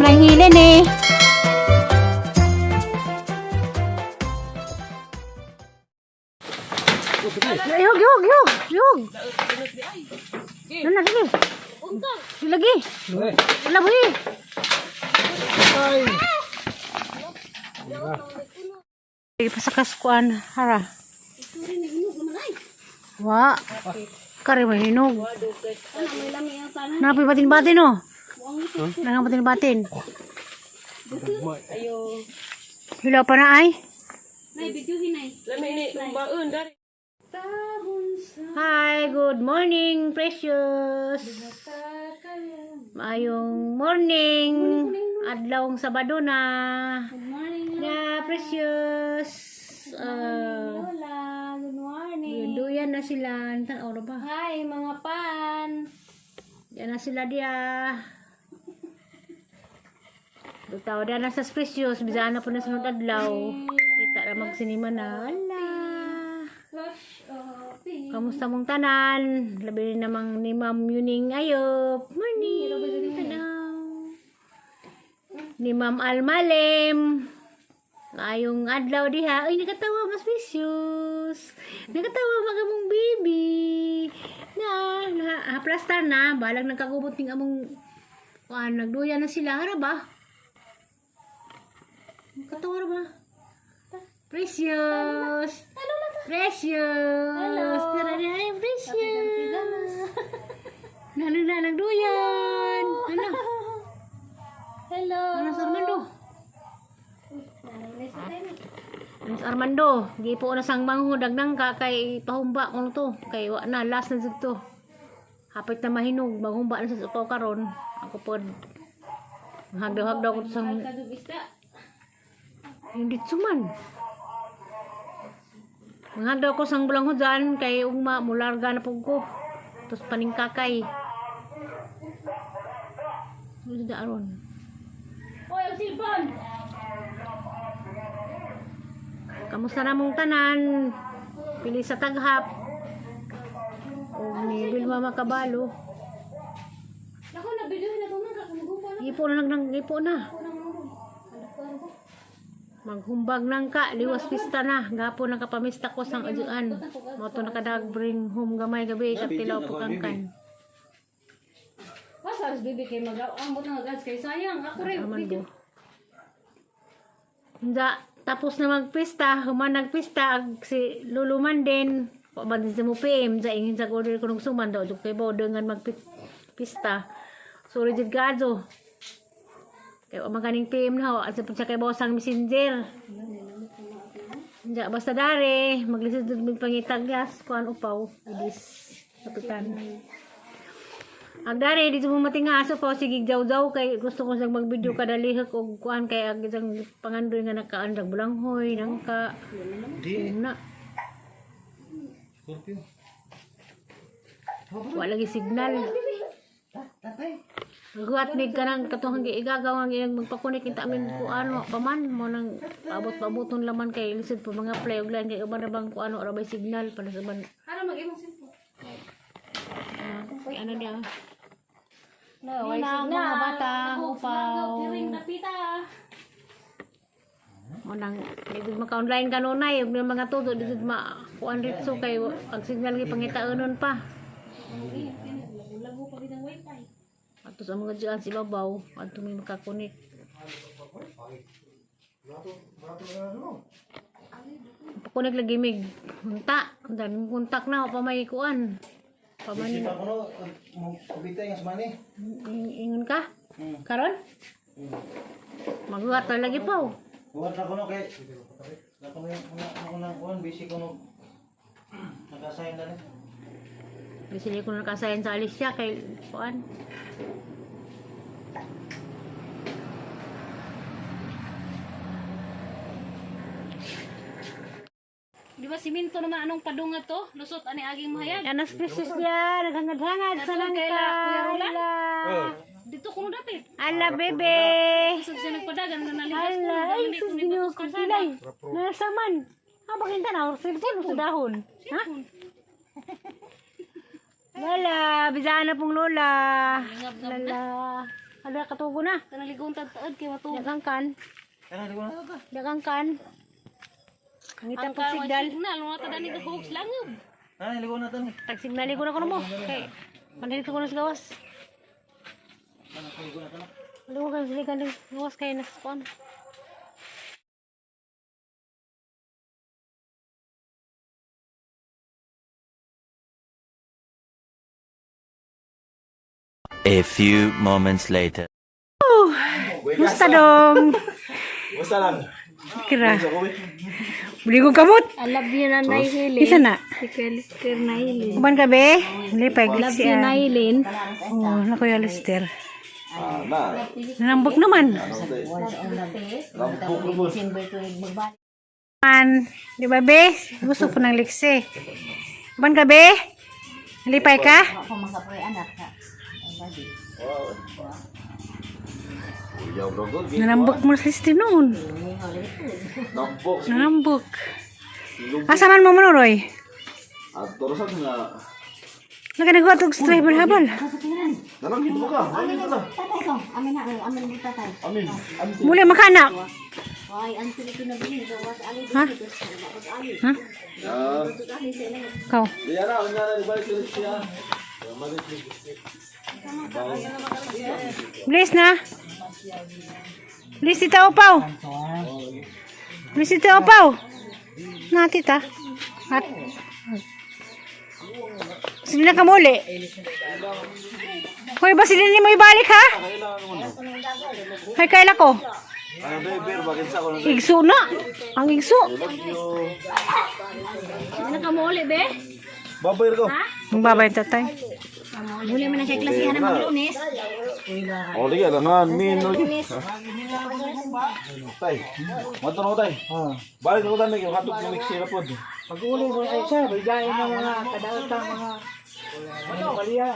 Lang hilin eh. Ihog, ihog, ihog, ihog. Ano na, sige. Lagi. Wala mo eh. Ay. Pasakas kuan, hara. Wa. Kare may hinog. Napoy batin-batin oh. Nangang batin-batin. Hilaw pa na ay. Hi, good morning, precious. Maayong morning. Adlawng Sabado na. Good morning, Na, precious. Lola. Good morning. Duyan na sila. Tan oro ba? Hi, mga pan. Yan na sila diya. Bitaw na sa precious. Bisaan na po na sunod adlaw. Kita na magsinima na. Ala. Rush of Kamusta mong tanan? Labi namang ni Ma'am Yuning Ayop. Morning. Tanaw. Ni Ma'am Almalem. Ayong adlaw diha. Ay, nakatawa mas precious. Nakatawa mga mong baby. Na, na haplastar na. Balag nagkagubot ning among kuan, nagduya na sila. Hara ba? Nakatawa ra ba? Precious. Precious. Hello. Tara na, ay, precious. Nalo na nagduyan. Ano? Hello. Ano sa Armando? Narinig sa tayo. Ano sa Armando? Gipo na sang manghod nang ka kay pahumba ko to. Kay wa na last na jud to. Hapit na mahinog, maghumba na sa upaw karon. Ako pod. Hagdaw-hagdaw ko to sang Kadug isda. hindi suman. Manghagdaw ko sang bulang hudan kay ugma mularga na pug ko. Tapos paningkakay. Ano sa aron? Oy, ang silpon. Kamusta na mong tanan? Pili sa taghap. O ni Wilma Makabalo. Nako, nabili na to man kakamugupa na. Ipo na lang ng ipo na. Ako nang manggo. Anak ko, ano ko. Maghumbag nang ka, liwas pista na. Gapo nang kapamista ko sang ajuan. Mo to nakadag bring home gamay gabi katilaw po kangkan. Basta as bibi kay mag ambot ng agas kay sayang. Ako rin Armando. Hindi, tapos na magpista, human nagpista, ag si Luluman din. Wa ba din sa mo PM, sa ingin sa order ko nung suman daw, jud kay bo dengan magpista. Sorry jud gadyo. Kay wa man kaning PM na, wa sa sa kay bosang messenger. Hindi, basta dare, maglisod jud mig pangitag gas, kuan upaw, idis, kapitan. Ang dare dito mo matinga aso pa sige jaw-jaw kay gusto ko siyang mag-video kadalihok og kuan kay ang isang pangandoy nga nakaandag bulanghoy nangka. Di. Na. Scorpio. Wa lagi signal. Tatay. Guwat mig kanang katong giigagaw ang iyang magpakunik kita amin ku ano pa man mo nang paabot-paboton laman kay lisod pa mga play og line kay uban ra bang ku ano ra bay signal para sa ban. Ara mag imong silpon. Ano niya? No, Yun ang mga bata, upaw. Piring napita. Mo nang dito maka-online kanunay ug yung mga todo dito ma kuan ritso kay ang signal gi pangitaonon pa. Lagu pa bitang wifi. Ato sa mga diyan si babaw, adto may makakunik. Pakunik lagi mig. Unta, ang daming kontak na pa may kuan. Pa man Busy pa ko no. Mo kubitay nga sumani. ingon ka? Karon? Magluhat na lagi pa. Oh. Buhat na ko no kay. Ako na ako na kuan busy ko no. Naka-assign na ni. Bisili ko nakasayan sa Alicia kay kuan. Di ba siminto naman anong padunga to? Lusot ani aging mahayag. Anas precious niya, naghangad-hangad sa Katong nangka. kay la, Kuya Roland? Ala. Dito kuno dapit. Ala, bebe. Lusot siya nagpadagan na naligas ko. Ala, ay, Dali sus, ko ginoo nito ko sa kalsada. pilay. Nasaman. Ha, bakit na? Cellphone sa dahon. Ha? Lola, bisaan na pong lola. Ngab-ngab na. Lola. Ada katugo na. Kanang ligon tad-taad kay matuog. Dagang kan. Kana ligo na ta. Dagang kan. Ang Ang itang pagsigdal. Signal mga tadan ni hooks langob. Kana ligo na ta ni. Tagsignal ko na kuno mo. Kay manhilito ko na sa gawas. Kana ligo na ta na. Ligo ka sa ligan gawas kay nas kuan. A few moments later. Musta dong? Basta lang. Kira. Bili ko kamot. I love you na Nailin. Isa na. Si Kelister Nailin. Uban ka be? Lipay Love you Nailin. Oh, na Kuya Lister. Ah, na. Nanambok naman. Rampok lubos. Man, di ba be? Gusto po ng likse. Uban ka be? Lipay ka? Uyaw bro. Nanambok mo sa Lister noon. Rampok. Nanambok. Asa man mo manuroy? At torosan nga. Nakanagawa itong striver habal. Nalang hito ka. Amin na. Tatay ko, amin na, amin na tatay. Amin. Amin. Muli makanak. Ay, ang sila ko na bilhin, gawas ali, Ha? Ha? Ah. Ikaw. Diya na. Unya na. Ibalik ulit siya. Bilis na. Bilis tita Opaw. Bilis tita Opaw. Na tita. At. Sino na kamuli? Hoy, ba sila ni mo ibalik ha? Hoy, kaila ko. Ano driver? Bakit sa ako na Igso na. Ang igso. Love you. Ano ka mo uli be? Babay ko. Ang babay tatay. Muli man ang kay klasihan ng mga Lunes. Oh, lagi alangan min lagi. Tay. Maturo ko tay. Balik ko tay kay hatog ng mixer pod. Pag uli mo sa isa, bigayin ng mga kadaotang mga ano kaliya.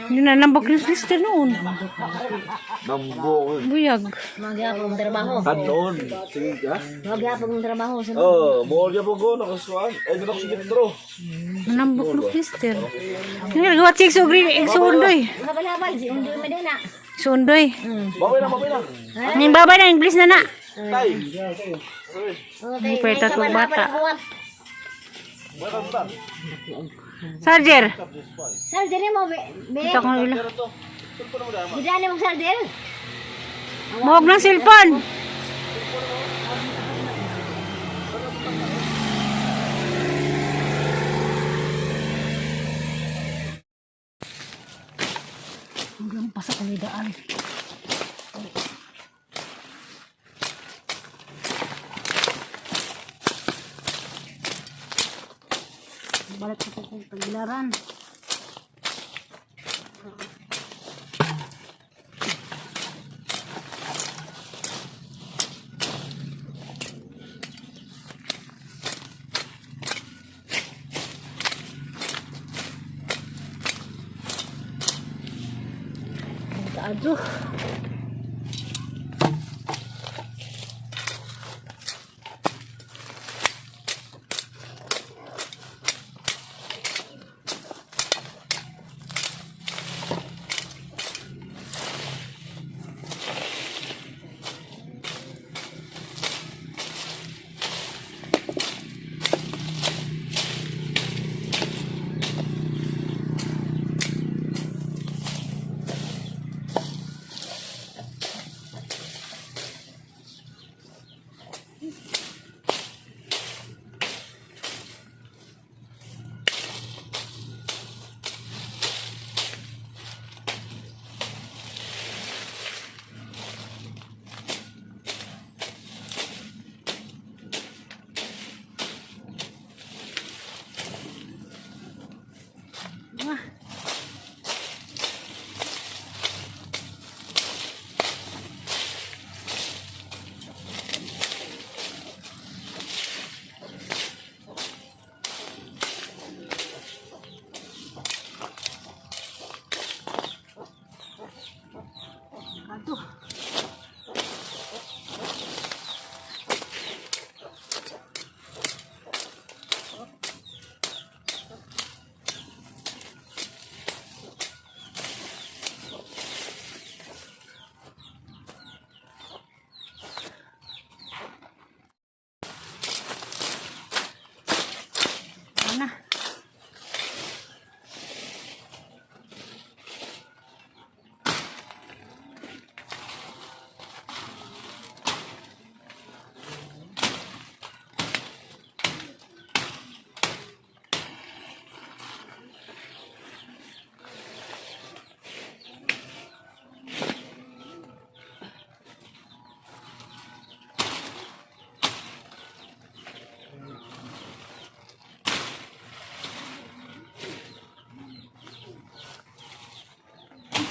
Hindi na nambok yung sister noon. Nambo. Buyag. Magyapon trabaho. Kanon. Sige ka. Magyapon trabaho sa Oh, mo gyapon ko nakasuan. Ay doon ako sa metro. Nambok ng sister. Nagagawa si igso green, igso undoy. Habal-habal, si Undoy Medina. Igso undoy. Babay na, babay na. Ning babay na, English na na. Tay. Hindi pa tatlong bata. Welcome back. Sarger. Sarder mo, be. Be, Ito akong ila. gidani mo sarder. Mohog ng cellphone. Hanggang pasak ang daan. Balik ko kong taglaran. Aduh.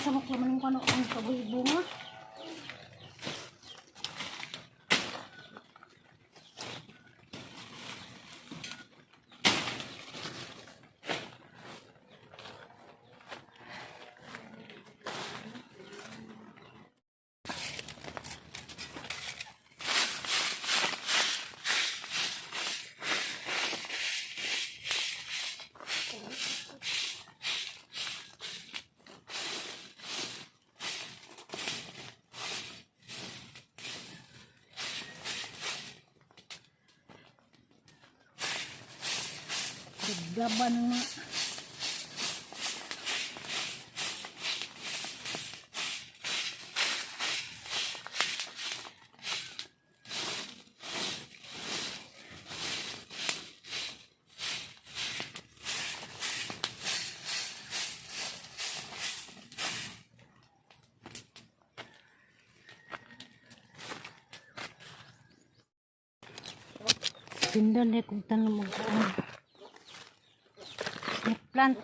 Sa mukha man yung kano ang kabuhi bunga. Gaba ng mga. Pindan eh kung tanong mag. Snake plant.